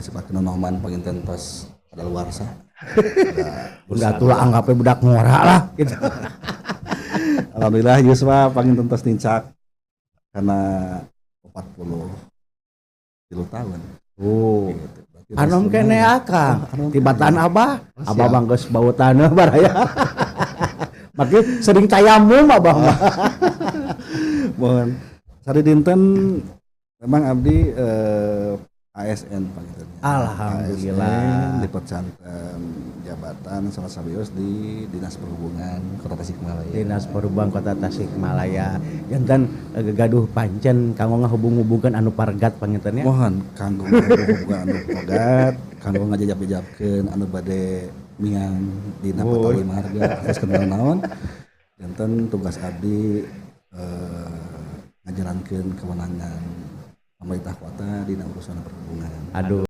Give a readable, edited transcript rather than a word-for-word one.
Disebabkan nonoman panginten tos kadaluarsa. Udah atuh lah, anggapnya budak ngora lah gitu. Alhamdulillah yuswa panginten tos nincak kana 43 tahun. Oh. Gitu. Berarti Anom tos kene lumayan. Akang. Oh, anom Tibatan kene. Abah, Oh, abah siap. Mah geus bau taneuh baraya. Makin sering tayamum abah mah. Mohon. Sari dinten memang abdi ASN panginten. Alhamdulillah. ASN dipercanten jabatan salah sawios di Dinas Perhubungan Kota Tasikmalaya. Dinas Perhubungan Kota Tasikmalaya. Janten gaduh pancen kanggo ngahubung-hubungkeun anu paregat panginten nya. Mohon kanggo ngahubungkeun anu paregat, kanggo ngajajab-jajabkeun anu bade miang dina patali marga atas kenal naon. Janten tugas abdi ngajalankeun kewenangan pemerintah kota dina urusan perhubungan. Aduh.